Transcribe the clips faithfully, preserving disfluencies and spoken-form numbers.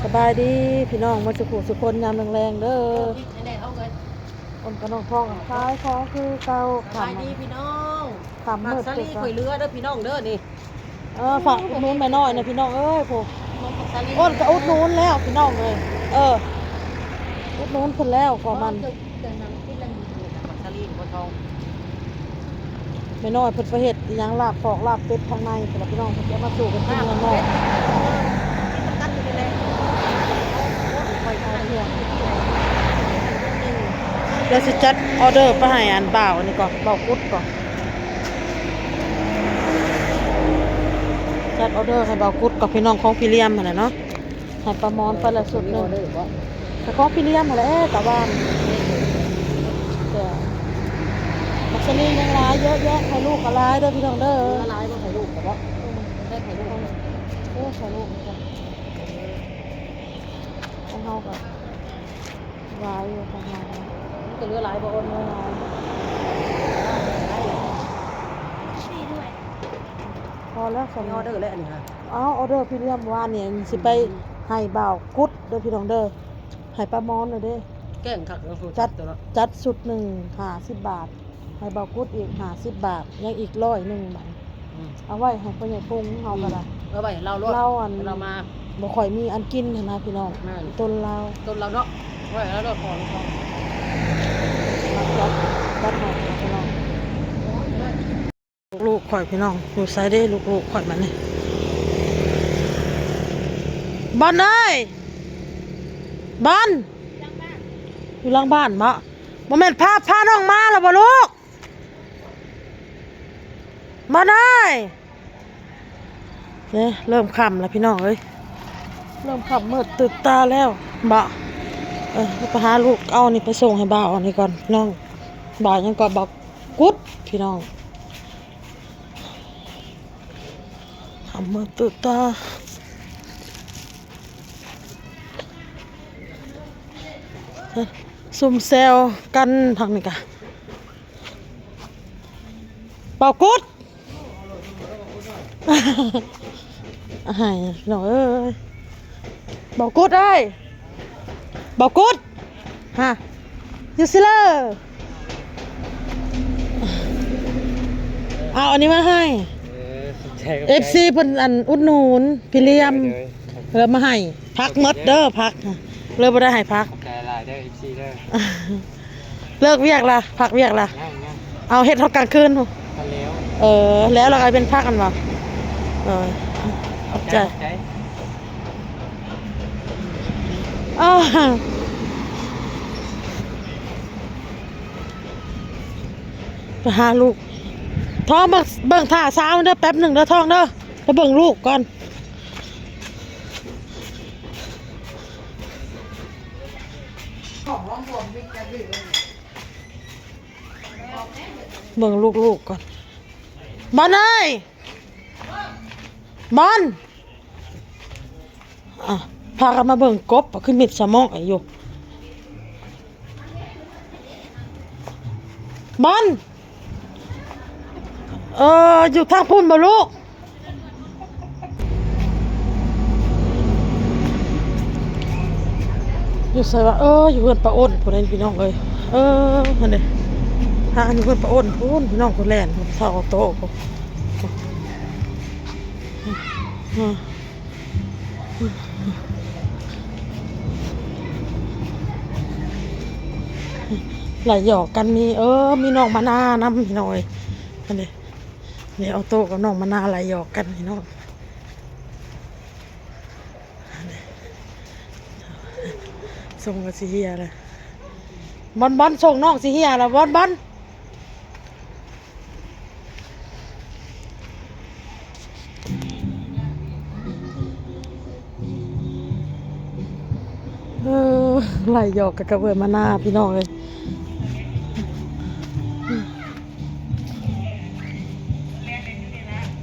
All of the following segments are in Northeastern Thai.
สบายดีพี่น้องหมดสุขุสุคนยามแรงๆเด้อ เอาเงิน คนกระนองทองขายของคือเก่า สบายดีพี่น้อง ค่ำมืด หมากสาลี่ ข่อยเหลือเด้อพี่น้องเด้อนี่ เออ ฝากอุดหนุนแม่น้อยนะพี่น้องเอ้ย ผู้ หมากสาลี่ อ้นก็อุดหนุนแล้วพี่น้องเอ้ย เออ อุดหนุนเพิ่นแล้วก็มัน เดี๋ยวนั้นกินแล้วนี่ หมากสาลี่บ่ทอง แม่น้อยเพิ่นไปเฮ็ดอิหยังลาบปอกลาบเป็ดทางใน แต่ละพี่น้องเพิ่นจะมาสู่กันกินข้างนอก ลาบเป็ด เออ กินน้ำกันอยู่นี่แหละ เดี๋ยวสิจัดออเดอร์ไปให้อันบ่าวอันนี้ก่อน บ่าวกุดก่อน จัดออเดอร์ให้บ่าวกุดกับพี่น้องของพี่เลี้ยมหั่นแหละเนาะ ให้ป้ามอนไปละชุดหนึ่ง มีออเดอร์บ่ แต่ของพี่เลี้ยมหั่นแหละ เอ๊ะ แต่ว่าเดี๋ยว มักสลียังหลายเยอะแยะ ให้ลูกก็หลายเด้อพี่น้องเด้อ หลายบ่ให้ลูกก็บ่ อืม ได้ให้ลูก โอ้ ให้ลูกจ้ะ ของเฮาก็ หลายอยู่ของเฮา มันก็เหลือหลายบ่ โอนเงินหลาย พอแล้วสอง มีออเดอร์แล้วอันนี้ค่ะ เอาออเดอร์พี่เลี้ยมวานเนี่ย สิไป อืม ให้บ่าวกุดเด้อพี่น้องเด้อ ให้ป้ามอนเลยเด้ แกงคักแล้ว จัด ตัวละ จัดชุดหนึ่งห้าสิบบาท ให้บ่าวกุดอีกห้าสิบบาท ยังอีกร้อยหนึ่งบาท อืม เอาไว้ให้พ่อใหญ่พงษ์เฮาก็ได้ อืม เอาไว้ให้ลาวโลด ลาวอัน ลาวมา บ่ค่อยมีอันกินหั้นนะพี่น้อง แม่น ต้นลาว ต้นลาวเนาะ ไว้ให้ลาวโลดพอแล้วพอ จัด จัดให้พี่น้อง ลูกๆข่อยพี่น้อง อยู่ไสเด้ลูกๆข่อยบัดนี้ บอลเอ้ย บอล อยู่หลังบ้านบ่ บ่แม่นพา พาน้องมาแล้วบ่ลูก มาได้ เนี่ย เริ่มค่ำแล้วพี่น้องเอ้ย เริ่มค่ำมืดตึ๊บตาแล้ว บ่ เออ ไปหาลูกเอานี่ไปส่งให้บ่าวอันนี้ก่อนพี่น้อง บ่าวยังก่อน บ่าวกุดพี่น้อง ค่ำมืดตึ๊บตา เออ ซุ่มแซวกันทางนี้กะ บ่าวกุด ให้น้องเอ้ย บ่าวกุดเอ้ย บ่าวกุด ฮะ อยู่ซิเลอร์ เอาอันนี้มาให้ เออ ขอบใจ ขอบใจ เอฟซี เพิ่นอันอุดหนุนพี่เลี้ยม โดย โดย แล้วมาให้ ผักหมดเด้อ ผัก เลยบ่ได้ให้ผัก ขอบใจหลายเด้อ เอฟซี เด้อ เลิกเวียกละ พักเวียกละ ยัง ยัง เอาเฮ็ดฮอดกลางคืนพุ้น ก็แล้ว เออ แล้วเราก็เป็นพักกันบ่ เออ ขอบใจ ขอบใจ ขอบใจ อ้าว ไปหาลูก ทองเบิ่ง เบิ่งท่าสาวเด้อ แป๊บหนึ่งเด้อ ทองเด้อ ไปเบิ่งลูกก่อน เบิ่งลูกๆก่อน บอลเอ้ย บอล อ่ะ พากันมาเบิ่งกบ คือมิดสมองไอ้อยู่ บอล เออ อยู่ทางพุ้นบ่ลูก อยู่ไสวะ เออ อยู่เฮือนป้าอ้นพุ้นเด้พี่น้องเอ้ย เออ นั่นเด้ หาอยู่เฮือนป้าอ้นพุ้น พี่น้องพุ้นแล่น เฒ่าโตพุ้น อืม ไหลหยอกกันมี เออ มีน้องมานานำพี่น้องเอ้ย นั่นเด้ เดี๋ยวเอาโตกับน้องมานานไหลหยอกกันพี่น้อง ส่งก็สิเหียเลย บอล บอล ส่งน้องสิเหียแล้ว บอล บอล เออ ไหลหยอกกันกับเอื้อยมานานพี่น้องเอ้ย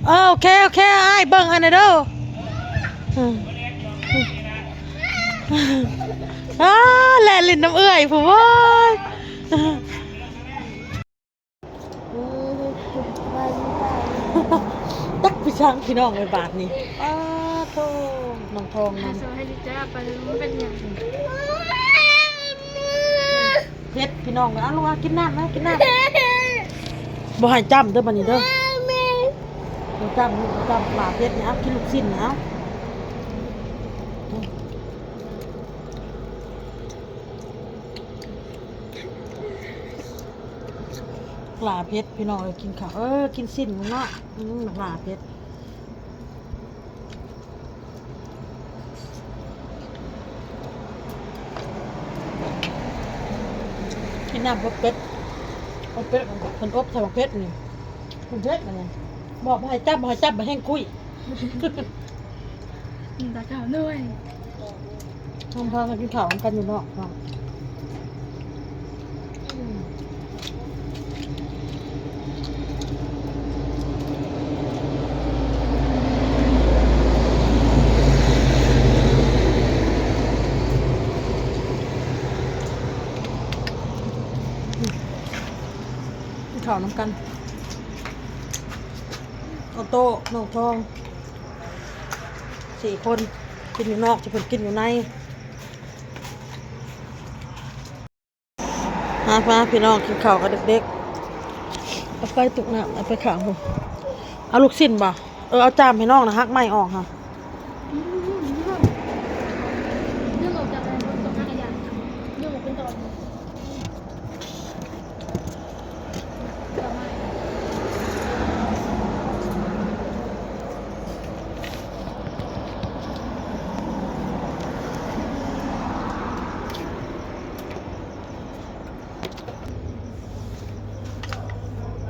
เออ โอเค โอเค อ้ายเบิ่งให้แหน่เด้อ เออ อ้า แล่นเล่นนำเอื้อยพุ้นเว้ย เออ จักไปช่างพี่น้องเอ้ยบาดนี้ อ้าโธ่ มา ทองมัน สวัสดีจ้า ไปเลย มันเป็นหยัง เผ็ดพี่น้อง เอาลูก เอากินน้ำนะ กินน้ำ บ่ให้จ้ำเด้อบัดนี้เด้อ บ่จ้ำ บ่จ้ำ ปลาเผ็ดนี่ เอากินลูกชิ้นนี่ เอา ปลาเผ็ดพี่น้องเอ้ย กินข้าว เออ กินชิ้นเนาะ อืม ปลาเผ็ด กินน้ำอบเป็ด อบเป็ด เพิ่นอบใส่หมากเผ็ดนี่ เพิ่นเผ็ดอันนี้ บอกบ่ให้จับ บ่ให้จับ บ่แห้งกุ้ย กินแต่ข้าวหน่อย ทำพากันกินข้าวนำกันอยู่เนาะ กินข้าวนำกัน ออโต้ น้องทอง สี่คน กินอยู่นอก จะเพิ่นกินอยู่ใน มา มา พี่น้อง กินข้าวกับเด็กๆ เอาไปตุกน้ำ เอาไปข้างพุ้น เอาลูกชิ้นบ่ เออ เอาจามให้น้องนะ หักไม้ออกค่ะ ดึงออกจากอะไร ตรงนั้นอะ ดึงออกเป็นตอน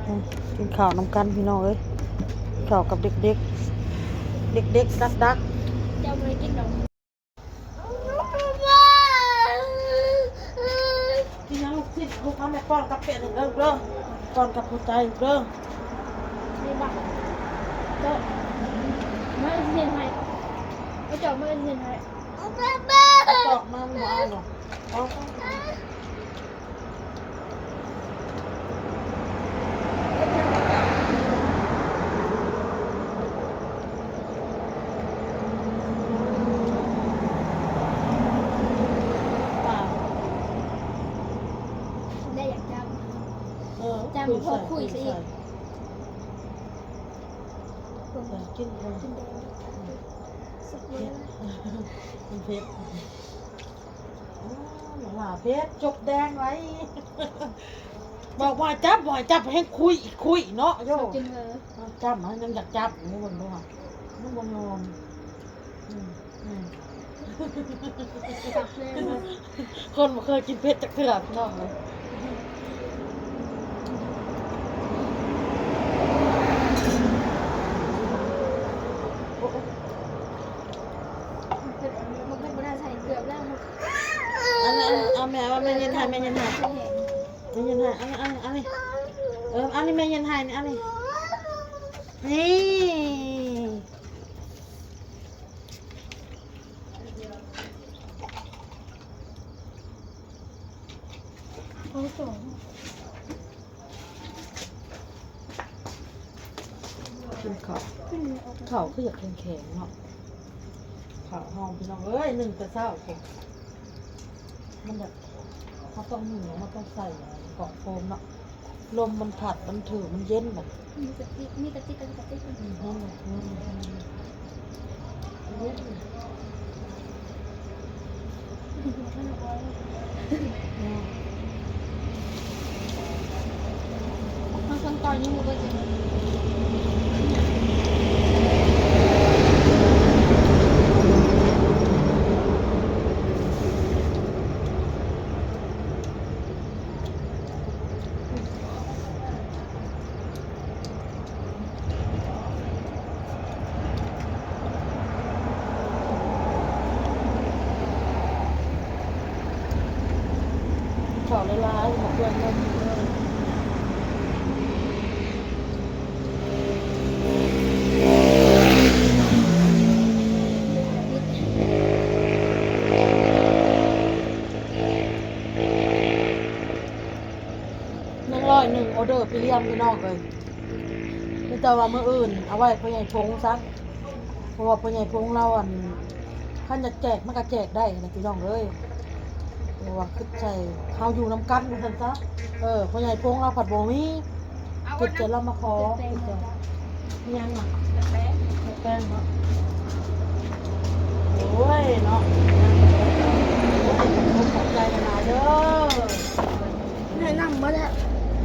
อืม กินข้าวนำกันพี่น้องเอ้ย กินข้าวกับเด็กๆ เด็กๆ ดักๆ เจ้าบ่ได้กินดอก กินยังลูกชิ้น ลูกเอาแม่ป้อนกับเป็ดหนึ่งเด้อ เด้อ ป้อนกับหัวใจเด้อ นี่บ่ โต๊ะ มาเฮ็ดให้ เอาจอกมาเฮ็ดให้ เอาจอกมาบ่เอาหรอก เอา ได้อยากจำ เออ จำพอคุยซะอีก ใส่ กิน กินแดง สักมื้อ มันเผ็ด อ๋อ หมาเผ็ด จกแดงไว้ บอกว่าจับ บอกจับ ให้คุย คุยเนาะ โย่ กินเลย จับ มันยังอยากจับ มันบ่ มันบ่ยอม อืม อืม จับเลย คนบ่เคยกินเผ็ดจักเทื่อพี่น้องเลย มันเป็นบ่ได้ใส่เกลือแล้ว อันนั้น เอาแม่ เอาแม่เย็นให้ แม่เย็นให้ แม่เย็นให้ อันนี้ อันนี้ อันนี้ เออ อันนี้แม่เย็นให้นี่ อันนี้ นี่ เอาสอง กินข้าว ข้าวคืออยากแข็งๆเนาะ ข้าวหอมพี่น้องเอ้ย นึ่งแต่เช้าพุ้น มันแบบ เขาต้องนึ่ง เขาต้องใส่กล่องโฟมเนาะ ลมมันพัด มันถือ มันเย็นแบบ มีกะติก มีกะติก กะติก อืม นั่นแหละ อืม อืม อืม อืม บางคนต่อยยังบ่เบิดเลย ข้าวหลายๆ หมกเครื่องใน หนึ่งร้อยหนึ่ง ออเดอร์พรีเมียมพี่น้องเอ้ย มีแต่ว่ามื้ออื่นเอาไว้พ่อใหญ่พงษ์ซะ เพราะว่าพ่อใหญ่พงษ์ลาวอัน คันอยากแจกมันก็แจกได้นะพี่น้องเอ้ย เพราะว่าคิดใส่เฮาอยู่นำกันว่าซั่นซะ เออ พ่อใหญ่พงษ์เราผัดบ่มี เอา คิดใส่เรามาขอ เปลี่ยนแปลง ยังอ่ะ แป้งเนาะ โอ้ยเนาะ ขอบใจหลายๆเด้อ แนะนำมาแล้ว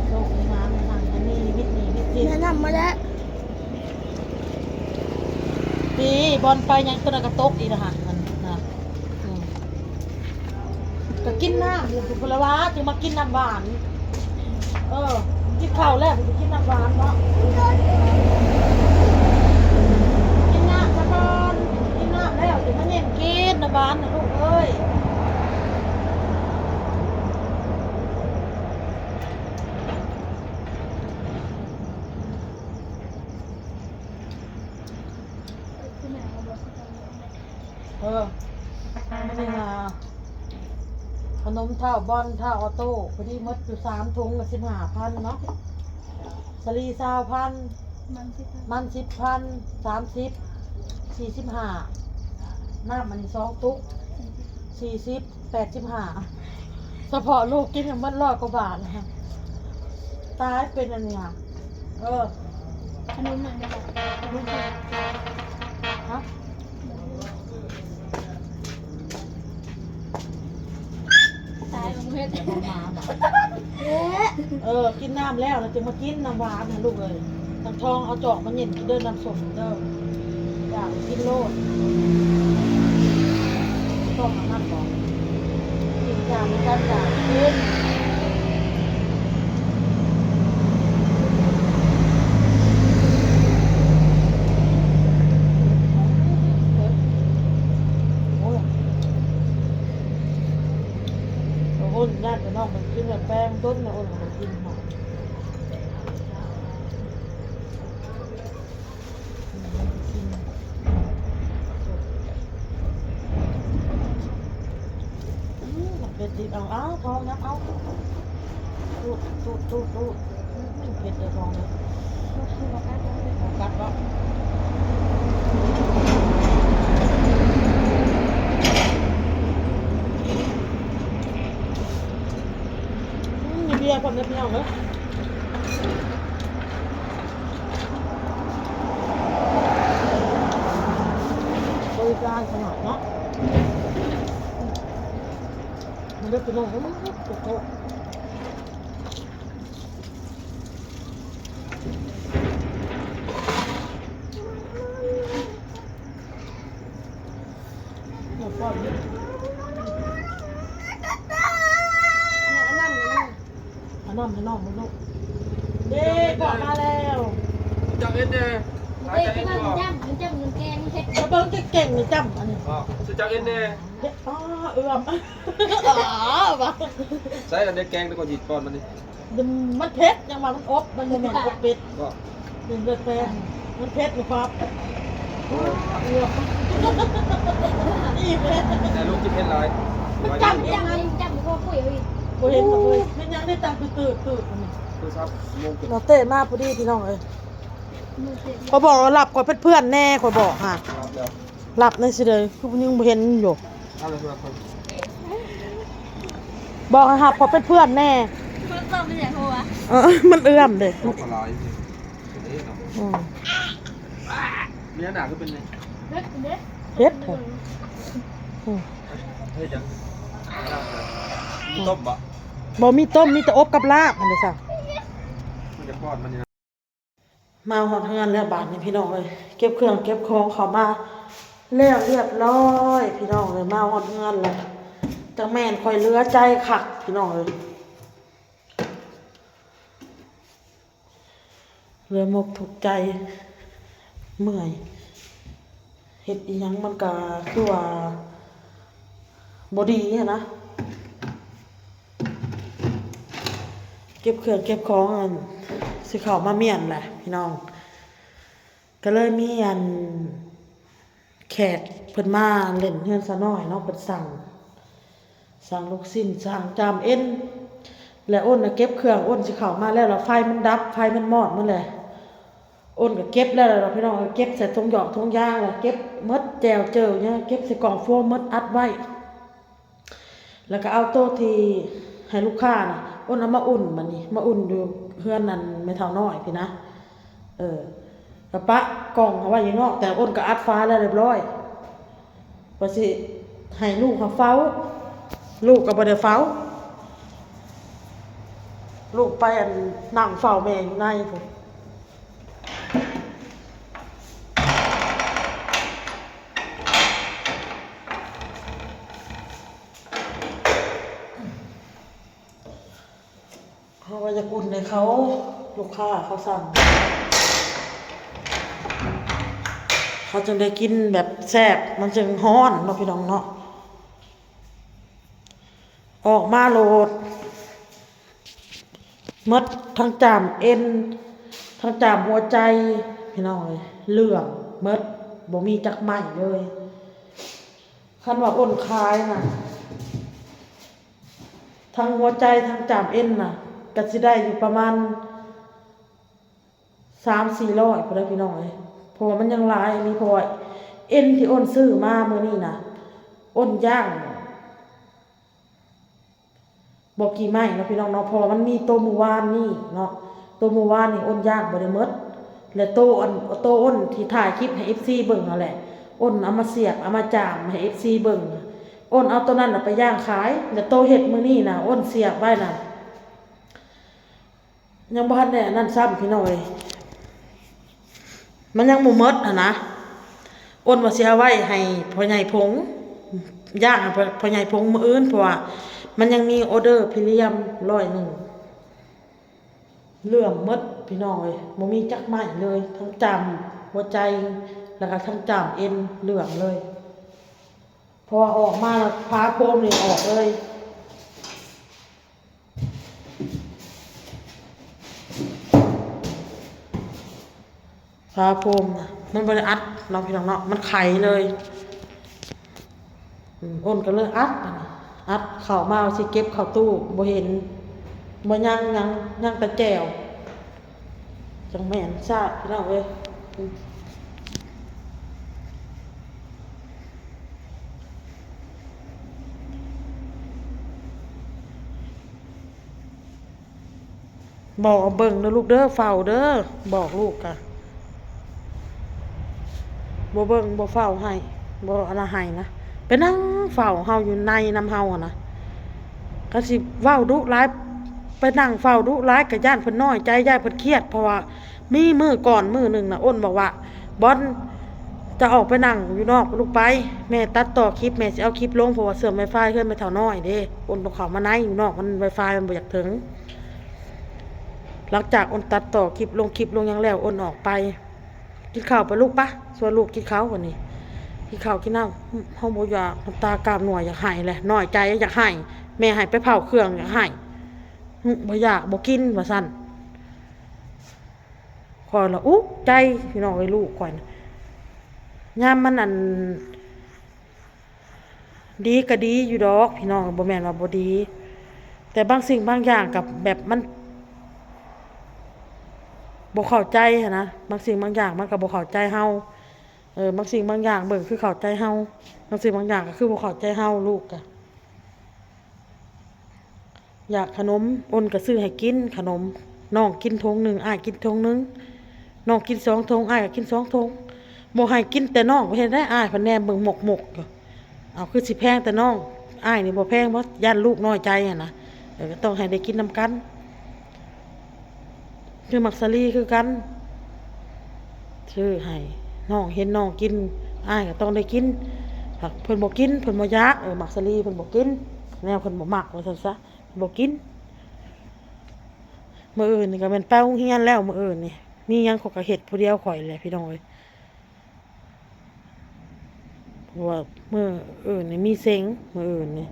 โชคดีมาแม่นางอันนี้นิมิตนี้นิมิต แนะนำมาแล้ว พี่บอลไปยังตัวนั้นกระตกอีกนะฮะ นั่นนะ อืม ก็กินน้ำอยู่พุ้นละวะ จึงมากินน้ำหวาน เออ กินข้าวแล้ว ไปกินน้ำหวานเนาะ กินน้ำซะก่อน กินน้ำแล้ว จึงมาเน้นกินน้ำหวานนะลูกเอ้ย เออ นี่นะ ขนมเท้าบอลเท้าออโต้ พอดีหมดอยู่สามถุงก็สิบห้าพันเนาะ สาลีซาวพัน มันสิบพัน มันสิบพัน สามสิบ สี่สิบห้า น้ำมันสองตุ๊ก สี่สิบ แปดสิบห้า เฉพาะลูกกินมันร้อยกว่าบาทนะ ตายเป็นอันนี้ค่ะ เออ ขนมหน่อยนะคะ ฮะ ตายของเพชร เออ กินน้ำแล้ว เราจะมากินน้ำหวานนะลูกเอ้ย น้ำทองเอาจอกมาเย็นกินเด้อ น้ำส้มเด้อ อยากกินโลด ต้องมานั่งก่อน กินจานกันอยากกิน โอ้ย โอ้ย ญาติพี่น้องมันกินแบบแป้งต้นนะ โอ้ย มันกินหอม อืม เผ็ดดิบเอา เอา ทองยับเอา ตูด ตูด ตูด ตูด อืม เผ็ดเด้อทองเด้อ กัดบ่ อืม มีเบียร์พร้อมเด้อพี่น้องเด้อ บริการขนาดเนาะ มันได้ไปลองแล้วมันก็โกโก้ เดี๋ยวก่อน อันนั้น อันนั้น เอาน้ำให้น้องมันลูก เย้ กลับมาแล้ว จักเอ็นแน่ หา เอ้ย จักเอ็น ที่ว่า บ่ มันจ้ำ มันจ้ำ มันแกง มันเผ็ด แล้วเบิ่งเก่งๆนี่จ้ำอันนี้ อ๋อ สิจักเอ็นแน่ เอ้อ เอื้อม อ๋อ บ่ ใส่อันนี้แกงแล้วก็หยิบก้อนมันนี่ มันเผ็ด ยังว่ามันอบ มันบ่แม่นอบเป็ด บ่ เป็นเลือดแปลง มันเผ็ดอยู่ครับ เอื้อม อิ่มเลย แต่ลูกกินเผ็ดหลาย มันจ้ำ ยังไง จ้ำ ก็คุยเอาอีก บ่เห็นดอกเว้ย มันยังได้ตังค์ตื่นๆๆ อันนี้ โทรศัพท์โมงเกิด น้องเต้มาพอดีพี่น้องเอ้ย ข้อยบอกว่ารับข้อยเป็นเพื่อนแน่ ข้อยบอกหา รับแล้ว รับแน่สิเด้อ คือยังบ่เห็นอยู่ เอาเลยเพื่อนคน บอกให้รับข้อยเป็นเพื่อนแน่ เพื่อนเติมเป็นอย่างหัว เออ มันเอื้อมเด้ โอ้ปลาไหล เอ๊ะเนาะ อืม เนี่ยหนาก็เป็นไง เผ็ดเด้ เผ็ด อืม เฮ้ยจัง มีต้มบ่ บ่มีต้ม มีแต่อบกับลาบ อันนี้ซะ มันจะป้อนมันนี่นะ มาฮอดเฮือนแล้วบาดนี้พี่น้องเอ้ย เก็บเครื่องเก็บของเข้ามาแล้วเรียบร้อยพี่น้องเอ้ย มาฮอดเฮือนแล้ว จังแม่นข่อยเหลือใจคักพี่น้องเอ้ย เหลือมกทุกข์ใจ เมื่อย เฮ็ดอิหยังมันก็คือว่าบ่ดีหั้นนะ เก็บเครื่องเก็บของ อัน สิเข้ามาเมียนแหละพี่น้อง ก็เลยมีอัน แขกเพิ่นมาเล่นเฮือนซะน้อยเนาะ เพิ่นสั่ง สั่งลูกชิ้น สั่งจามเอ็น และอ้นน่ะเก็บเครื่อง อ้นสิเข้ามาแล้ว แล้วไฟมันดับ ไฟมันมอดหมดแหละ อ้นก็เก็บแล้วล่ะพี่น้อง เก็บใส่ถุงหยอกถุงยางแล้ว เก็บหมด แจ่วเจิวเนี่ย เก็บใส่กล่องโฟมหมด อัดไว้ แล้วก็เอาโต๊ะที่ให้ลูกค้าน่ะ อ้นเอามาอุ่น บัดนี้มาอุ่นอยู่เฮือนนั่น แม่เฒ่าน้อยพี่นะ เออ ก็ปะกล่องเอาไว้อยู่นอก แต่อ้นก็อัดฝาแล้วเรียบร้อย ว่าสิให้ลูกเขาเฝ้า ลูกก็บ่ได้เฝ้า ลูกไปอันนั่งเฝ้าแม่อยู่ในพุ้น เขาว่าอยากอุ่นให้เขา ลูกค้าเขาสั่ง เขาจึงได้กินแบบแซ่บ มันจึงฮ้อนเนาะพี่น้องเนาะ ออกมาโลด หมดทั้งจามเอ็น ทั้งจามหัวใจ พี่น้องเอ้ย เหลืองหมด บ่มีจักไม้เลย คันว่าอ้นขายน่ะ ทั้งหัวใจทั้งจามเอ็นน่ะ ก็สิได้อยู่ประมาณ สามสี่ร้อยพุ้นแหละพี่น้องเอ้ย เพราะว่ามันยังหลายอีหลี เพราะว่าเอ็นที่อ้นซื้อมามื้อนี้น่ะ อ้นย่างบ่กี่ไม้เนาะพี่น้องเนาะ เพราะว่ามันมีโตมื้อวานนี่เนาะ โตมื้อวานนี่อ้นย่างบ่ได้หมด และโตอัน โตอ้นที่ถ่ายคลิปให้เอฟซีเบิ่งนั่นแหละ อ้นเอามาเสียบ เอามาจามให้เอฟซีเบิ่ง อ้นเอาโตนั้นน่ะไปย่างขาย และโตเฮ็ดมื้อนี้น่ะ อ้นเสียบไว้น่ะ ยังบ่ทันได้อันนั้นซ้ำพี่น้องเอ้ย มันยังบ่หมดหั้นนะ อ้นว่าสิเอาไว้ให้พ่อใหญ่พงษ์ ย่างให้พ่อ พ่อใหญ่พงษ์มื้ออื่น เพราะว่ามันยังมีออเดอร์พรีเมียมร้อยหนึ่ง เหลืองหมดพี่น้องเอ้ย บ่มีจักไม้เลย ทั้งจามหัวใจ แล้วก็ทั้งจามเอ็นเหลืองเลย เพราะว่าออกมาแล้วผ้าโฟมนี่ออกเลย ผ้าโฟมน่ะ มันบ่ได้อัดเนาะพี่น้องเนาะ มันไขเลย อืม อ้นก็เลยอัด อัดเข้ามาสิเก็บเข้าตู้ บ่เห็น บ่ยัง ยัง ยังแต่แจ่ว จั่งแม่นซาดพี่น้องเอ้ย อืม บอกเบิ่งเด้อลูกเด้อ เฝ้าเด้อ บอกลูกกะ บ่เบิ่งบ่เฝ้าให้ บ่อันนั้นให้นะ ไปนั่งเฝ้าเฮาอยู่ในนำเฮาอะนะ ก็สิเว้าดุหลาย ไปนั่งเฝ้าดุหลายก็ย้านเพิ่นน้อยใจ ย้านเพิ่นเครียด เพราะว่ามีมื้อก่อนมื้อหนึ่งน่ะ อ้นบอกว่า บอล จะออกไปนั่งอยู่นอกลูกไป แม่ตัดต่อคลิป แม่สิเอาคลิปลง เพราะว่าเสื่อม Wi-Fi เฮือนแม่เฒ่าน้อยเด้ อ้นต้องเข้ามาใน อยู่นอกมัน Wi-Fi มันบ่อยากถึง หลังจากอ้นตัดต่อคลิป ลงคลิปลงหยังแล้ว อ้นออกไป กินข้าวไปลูกปะ ชวนลูกกินข้าววันนี้ กินข้าวกินน้ำ เฮาบ่อยาก น้ำตากล้ามหน่วยอยากไห้แหละ น้อยใจอยากไห้ แม่ให้ไปเผาเครื่องอยากไห้ หึ บ่อยาก บ่กิน ว่าซั่น ข้อยละอุกใจพี่น้องเอ้ย ลูกข้อยน่ะ ยามมันอัน ดีก็ดีอยู่ดอกพี่น้อง บ่แม่นว่าบ่ดี แต่บางสิ่งบางอย่างกับแบบมัน บ่เข้าใจหั้นนะ บางสิ่งบางอย่างมันก็บ่เข้าใจเฮา เออ บางสิ่งบางอย่างเบิ่งคือเข้าใจเฮา บางสิ่งบางอย่างก็คือบ่เข้าใจเฮา ลูกกะ อยากขนม อ้นก็ซื้อให้กิน ขนม น้องกินถุงหนึ่ง อ้ายกินถุงหนึ่ง น้องกินสองถุง อ้ายก็กินสองถุง บ่ให้กินแต่น้อง บ่เฮ็ดได้ อ้ายพันแนมเบิ่งหมกๆ อยู่ เอา คือสิแพงแต่น้อง อ้ายนี่บ่แพง บ่ ย้านลูกน้อยใจหั้นนะ เออ ก็ต้องให้ได้กินนำกัน คือหมากสาลีคือกัน ซื้อให้น้อง เห็นน้องกิน อ้ายก็ต้องได้กิน หากเพิ่นบ่กิน เพิ่นบ่อยาก เออ หมากสาลีเพิ่นบ่กิน แนวเพิ่นบ่มัก ว่าซั่นซะ บ่กิน มื้ออื่นนี่ก็แม่นไปโรงเรียนแล้ว มื้ออื่นนี่ มีหยังข้อยก็เฮ็ดผู้เดียวข้อยแหละพี่น้องเอ้ย เพราะว่ามื้ออื่นนี่มีเซ็ง มื้ออื่นนี่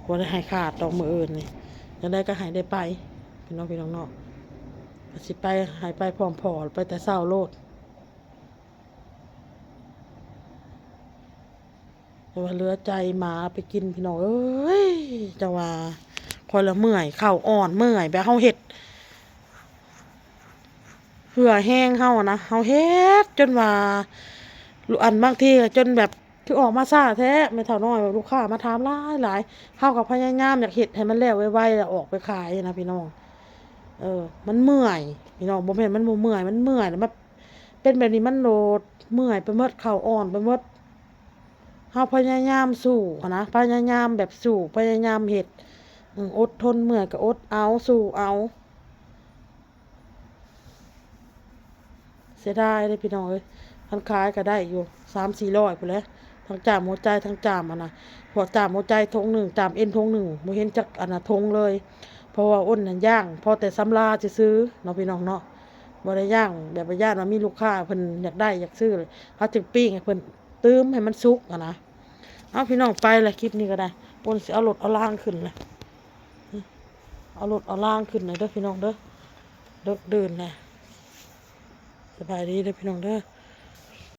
บ่ได้ให้ขาดดอกมื้ออื่นนี่ จั่งใดก็ให้ได้ไป พี่น้อง พี่น้องเนาะ ก็สิไป ให้ไปพร้อมพ่อ ไปแต่เช้าโลด แต่ว่าเหลือใจหมาไปกินพี่น้องเอ้ย จะว่าข้อยละเมื่อย ข้าวอ่อน เมื่อย แบบเฮาเฮ็ด เหื่อแฮงเฮาอะนะ เฮาเฮ็ดจนว่า อันบางทีก็จนแบบ คือออกมาช้าแท้ แม่เฒ่าน้อย ลูกค้ามาถามหลายหลาย เฮาก็พยายามอยากเฮ็ดให้มันแล้วไวๆ แล้วออกไปขายนะพี่น้อง เออ มันเมื่อย พี่น้อง บ่แม่นมันบ่เมื่อย มันเมื่อย แล้วมาเป็นแบบนี้มันโลด เมื่อยไปหมด เข่าอ่อนไปหมด เฮาพยายามสู้หั้นนะ พยายามแบบสู้ พยายามเฮ็ด อืม อดทนเมื่อยก็อดเอา สู้เอา เสียดายเด้อพี่น้องเอ้ย คันขายก็ได้อยู่ สามสี่ร้อยพู้นแหละ ทั้งจ้ามหัวใจ ทั้งจ้ามอันน่ะ พวกจ้ามหัวใจถุงหนึ่ง จ้ามเอ็นถุงหนึ่ง บ่เห็นจักอันน่ะถุงเลย เพราะว่าอ้นน่ะย่าง พอแต่สำราซื่อๆ เนาะพี่น้องเนาะ บ่ได้ย่างแบบว่าย่านว่ามีลูกค้าเพิ่นอยากได้อยากซื้อ เขาจึงปิ้งให้เพิ่น ตื่มให้มันสุกอะนะ เอาพี่น้องไปละ คลิปนี้ก็ได้ อ้นสิเอารถเอาลางขึ้นละ เอารถเอาลางขึ้นเลยเด้อพี่น้องเด้อ เดิกเดินนะ สบายดีเด้อพี่น้องเด้อ